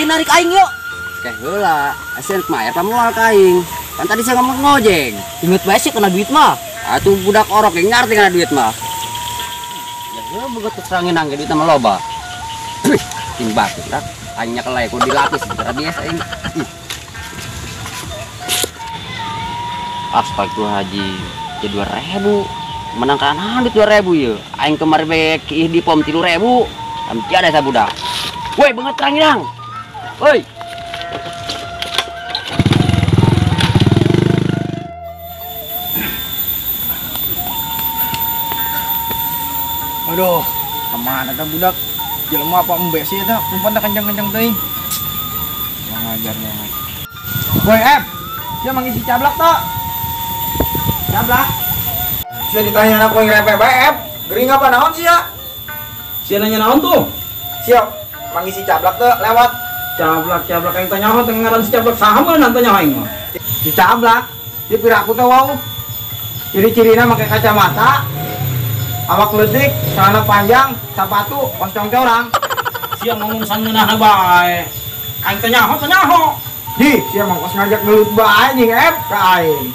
Narik aing yuk. Kayak heula, asa rek mayar pamoal ka aing. Kan tadi saya ngomong ngojeng. Inget bae sih kena duit mah. Atuh budak orok yang ngarti kena duit mah. Ya heula boga terangin nangge duit mah loba. Ting batu tak aing nyakelai ku dilapis biasa aing. Astagfirullahaladzim. Ya 2000. Menang kana duit 2000 ieu. Aing kemarin bae kiih di pom 3000. Am tiada sa budak. Woi, banget terangin. Woi. Aduh, kemana ta budak? Jelema apa embe sih eta? Umpan kencang-kencang teuing. Ngajar banget. Woi, Ep. Sia mangisi cablak tok. Cablak. Sia ditanya anak yang repe bae, Ep. Gering apa naon sia? Sia nanya naon tuh? Sia mangisi cablak tuh lewat. Cablak aing tanya teh ngaran si cablak saha meunan tanya aing mah. Si cablak, di piraku teh wau. Ciri-cirina make kacamata, awak leutik, celana panjang, sepatu kos congcorang. Sia ngomong sangeunahna bae. Aing teh nyaho teh nyaho. Di, sia mah kos ngajak gelut bae jeung Ep ka aing.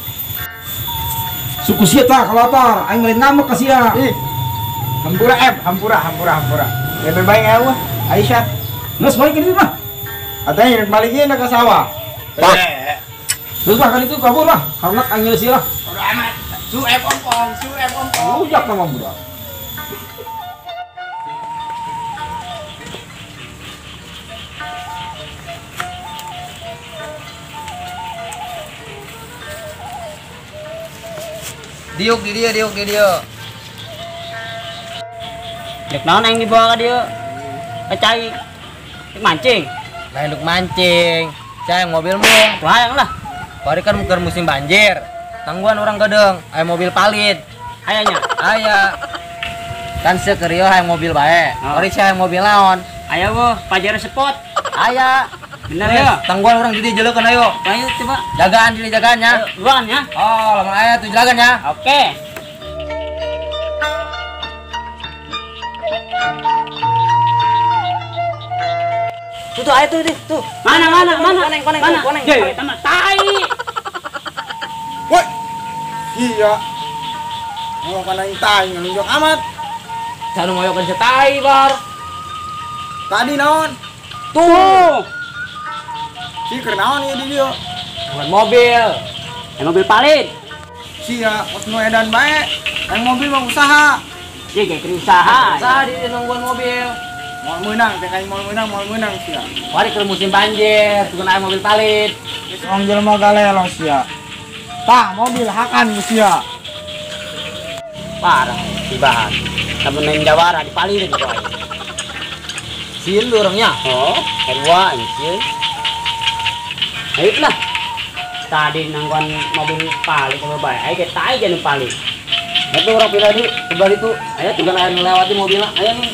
Suku sia tah kalotor, aing meuli ngambek ka sia. Ih. Hampura Ep, hampura. Lebih baik eueuh, Aisyah. Geus balik ka dieu mah. Atanya balikin ke sawah. Terus lah kan itu kabur lah. Karena aing sih lah. Udah amat. Su Ep ompong, su Ep ompong. Ujak sama budak. Diuk di dia, diuk di dia. Dek naon aing dibawa ka dieu? Ka cai. Dek mancing. Lain duk mancing. Cai mobilmu. Layang lah. Bari kan keur musim banjir. Tangguhan orang gedeng, aya mobil palit. Ayanya. Aya. Kan seueur ieu hayang mobil bae. Bari sia hayang mobil naon? Aya weuh, Pajero Sport. Aya. Bener ya? Tangguhan orang di dieu jelekeun ayo. Ayo coba. Jagaan di jagaan nya. Ruangan ya. Oh, lamun aya tuh jelagan ya. Oke. Tuh tuh ayo tuh deh, tuh. Mana mana mana? Koneng koneng mana? Koneng. Ye, sama tai. Woi. Iya. Gua kana tai nunjuk amat. Sanu moyokeun si tai, Bar. Tadi naon? Tuh. Si keur naon ieu di dieu? Bukan mobil. Yang mobil palit. Sia, kos nu edan bae. Yang mobil mah usaha. Ye, kayak usaha. Usaha di nungguan mobil. Moal meunang, teh kain moal meunang sia. Bari keur musim banjir, tuh aya mobil palit. Geus ong jelema galelo sia. Tah, mobil hakan ku sia. Parah, tibahan. Lamun main jawara dipalirin ku aing. Sieun lu orangnya. Oh, kedua sieun. Ayo lah. Tadi nangguan mobil palit sama bae, aing ge tai ge nu palit. Itu orang pindah di sebelah itu. Ayo tinggal air melewati mobilnya. Ayo nih.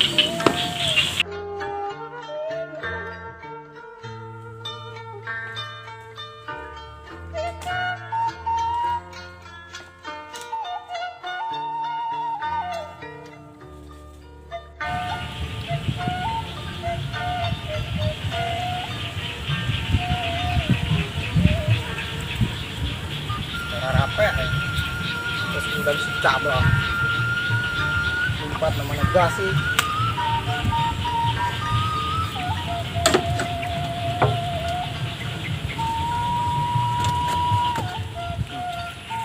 Tadi si cablak. Empat namanya gas sih.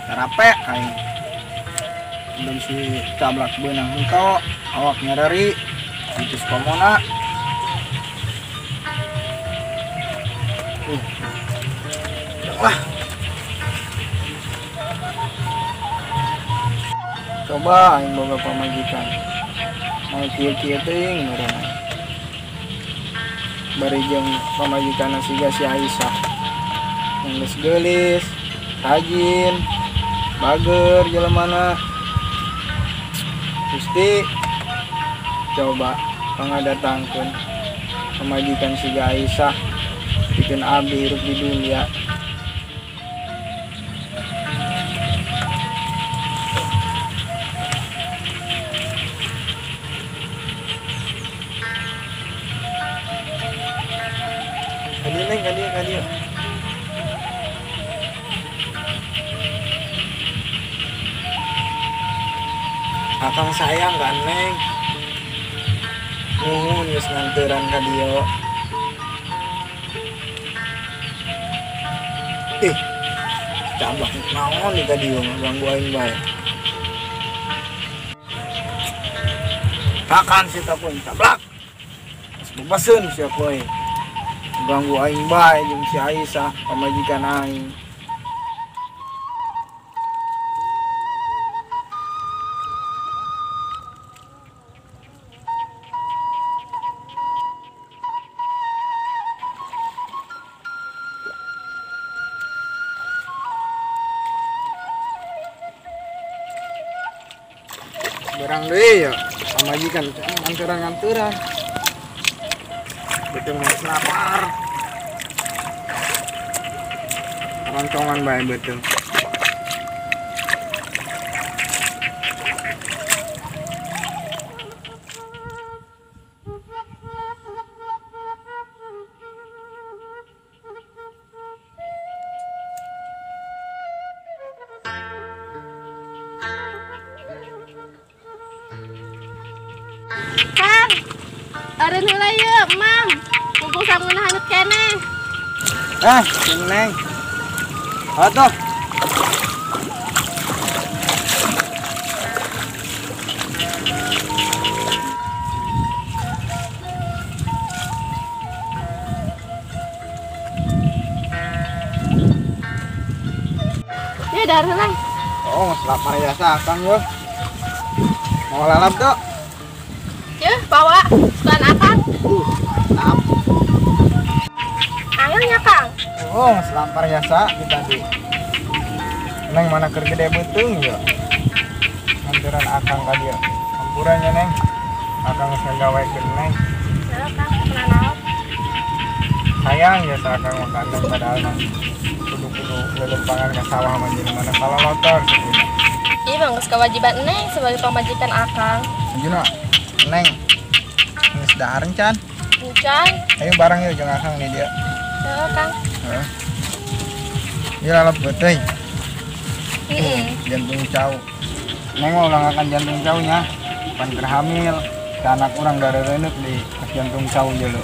Rape aing. Dan si cablak beunang henteu, awak nyereri, itu komona. Lah. Coba aing boga pamajikan. Mau kieu-kieu teuing meureun. Bari jeung pamajikanna siga si Aisyah. Yang geus geulis, rajin, bager jelemana. Gusti coba pangadatangkeun pamajikan siga Aisyah bikin abdi hirup di dunia. Kadieu neng, kadieu, kadieu. Akang sayang kan neng. Nuhun geus nganteran ka dieu. Ih, cablak naon di ka dieu ngaganggu aing bae. Kakan si tapun cablak. Geus bebaseun sia koe. Ganggu aing bae jeung si Aisyah pamajikan aing. Berang deui ya pamajikan nganturan-nganturan. Betul mau lapar. Roncongan bae betul. Kang, eureun heula ieu, Mang. Mumpung sangeunah haneut keneh. Ah, neng. Atuh. Ya dahar heula. Oh, lapar ya akang yo. Mau lalap tuh? Yeuh, bawa sukaan akang. Mantap. Angel nya, Kang. Oh, selampar jasa kita tadi. Neng mana keur gede beuteung ya. Nganteran akang ka dieu. Hampuran nya, Neng. Akang geus ngagawekeun Neng. Heuh, Kang, kena naon? Sayang jasa akang mah ka Neng padahal mah kudu-kudu lelempangan ka sawah mah jadi mana kalolotor kitu. Ieu mah geus kewajiban Neng sebagai pamajikan akang. Anjeunna, Neng geus dahar can? Encan. Ayo bareng yuk jeung akang di dieu. Heuh, Kang. Heeh. Ieu lalap beuteung. Heeh. Jantung cau. Neng mah ulah ngakan jantung cau nya. Pan keur hamil, ka anak urang dareureuneup di jantung cau jelo.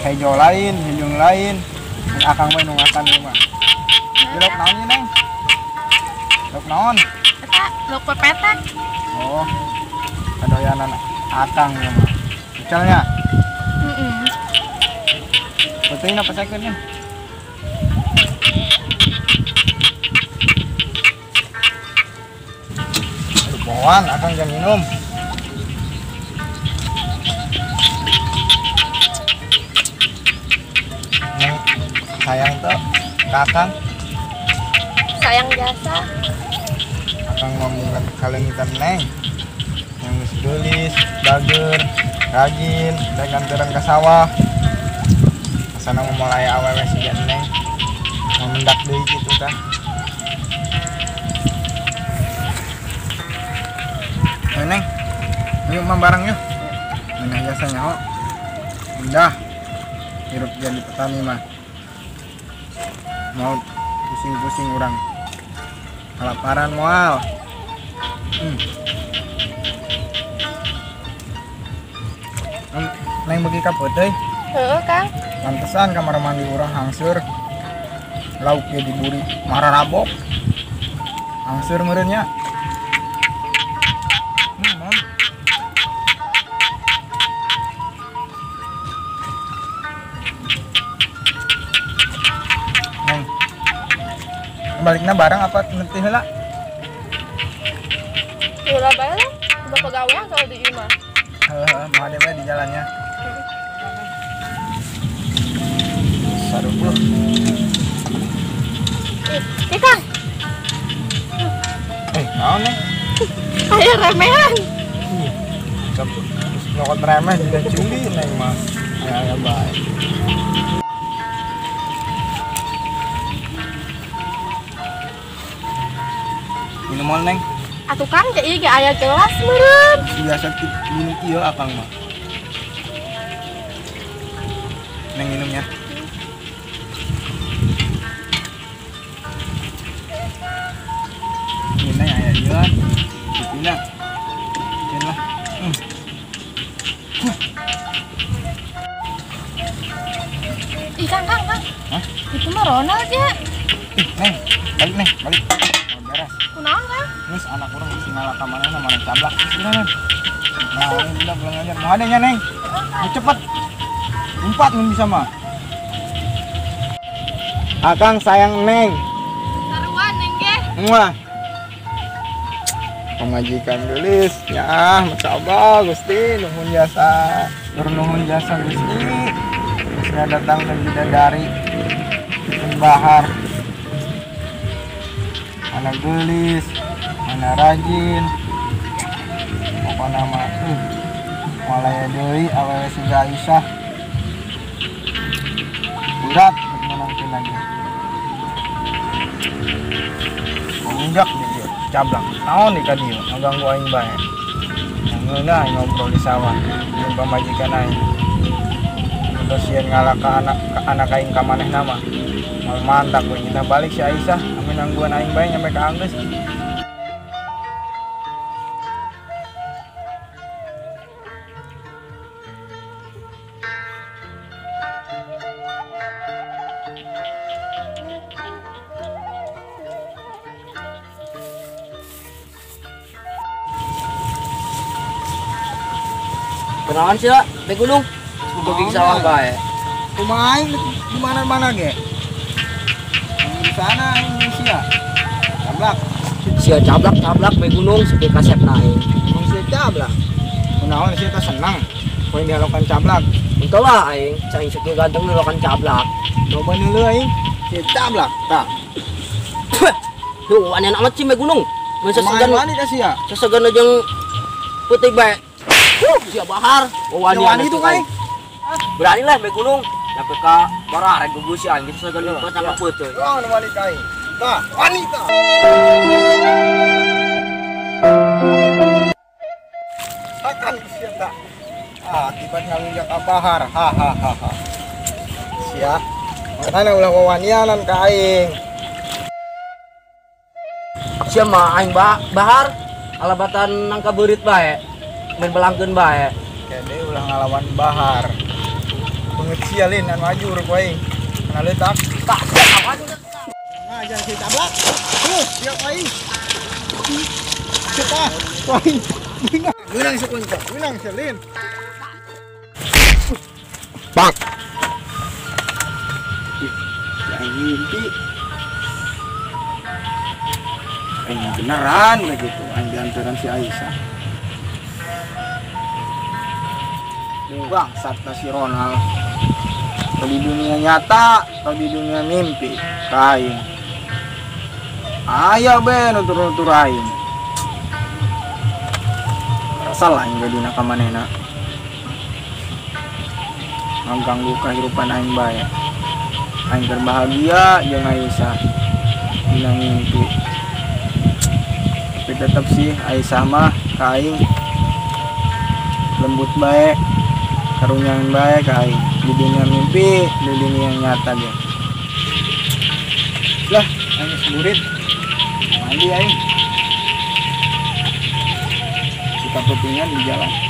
Hejo lain, hijung lain. Akang bae nu ngakan ieu mah. Ieu lauk naon ieu, Neng? Lauk naon? Eta lauk pepetek. Oh. Kadoyanan akang ieu mah. Picelnya? Heeh. Beuteung apa sakeun nya? Bawaan akang jam minum. Neng sayang tuh kakang. Sayang jasa. Akang ngomong kalengitan Neng. Yang geus geulis, bager, rajin, teh nganteran ka sawah. Asana mau mulai awewe siga Neng. Mau mendak deui kitu tah. Ayo Neng, yuk mah bareng yuk. Neng jasanya ho. Udah, hirup jadi petani mah. Mau pusing-pusing orang. Kelaparan moal. Neng bagi ka peuteuy. Heeh, Kang. Pantesan kamar mandi urang hangseur. Lauk ge diburi mararabok. Hangseur meureun nya. Mam. Neng. Balikna bareng apa nanti heula? Heula bae lah. Bapak gawean kalau di imah. Heeh, mau ada bae di jalannya. 120. Ih, Kang. Naon nih? Ayo remehan. Nyokot remeh juga culi neng mah. Ayo bae. Minum moal neng. Atuh Kang, ieu ge aya gelas meureun. Biasa minum ieu akang mah. Neng minumnya. Ini aya ieu. Dipina. Ceun lah. Ih, Kang, Kang, Kang. Hah? Itu mah Ronald ya. Ih, Neng, balik Neng, balik. Oh, beres. Kunaon, Kang? Terus anak urang masih ngalah ka manehna mana cablak. Geus Neng. Nah, ini budak belum ngajar. Mau adanya, Neng. Mau cepet. Empat mun bisa mah. Akang sayang Neng. Saruan Neng ge. Muah. Pemajikan gelis ya, mencoba Gusti nuhun jasa. Nuhun jasa Gusti. Geus datang dan bidadari. Bahar. Mana gelis, mana rajin. Pokona mah malaya deui awewe siga Aisyah. Berat menangkeun lagi. Menginjak di cablak. Naon di ka dieu ngaganggu aing bae. Ngeunah aing ngobrol di sawah jeung pamajikan aing. Terus sieun ngalah ka anak aing ka manehna mah. Mal mantak we kita balik si Aisyah ame nangguan aing bae nyampe ka anggeus. Kenalan sih lah, Be Gunung. Bagi sawah bae. Kumaha aing di mana-mana ge? Di sana aing sia. Cablak. Sia cablak-cablak Be Gunung sakieu kasepna aing. Emang sia cablak. Kunaon sia teh senang poe dialokan cablak. Entah lah aing, cai sakieu ganteng dialokan cablak. Coba neuleuh aing, sia cablak tah. Duh, aneh amat sih Be Gunung. Mun sesegan wani ka sia. Sesegan jeung putih bae. Sia bahar. Oh, wani itu kai. Berani lah Be Gunung. Sampai ka bararek gugu si aing geus segan lupa tangkap peuteui. Wah, wani kai. Tah, wani tah. Akan sia tah. Ah, akibat ngalunjak ka bahar. Ha ha ha ha. Sia. Makana ulah wawanianan ka aing. Sia mah aing bahar alabatan nangka beurit bae. Main belangkeun bae. Kede ulah ngalawan bahar. Beungeut sia lin anu ajur ku aing. Kana leutak. Tah, sia ngajar si cablak. Tuh, sia ku aing. Sia tah, ku aing. Menang si kunca, menang si lin. Bang. Ih, aing mimpi. Aing beneran begitu, aing diantaran si Aisyah. Bangsat si Ronald. Atau di dunia nyata atau di dunia mimpi kain. Ayo be nutur-nutur aing. Salah aing dina ka manehna. Ngaganggu kehidupan aing bae. Aing keur bahagia jeung Aisyah dina mimpi. Tapi tetep sih Aisyah mah ka aing lembut bae. Karunyan bae ka aing di dunia mimpi, di dunia nyata ge. Lah, aing geus burit. Mandi aing. Suka pepingan di jalan.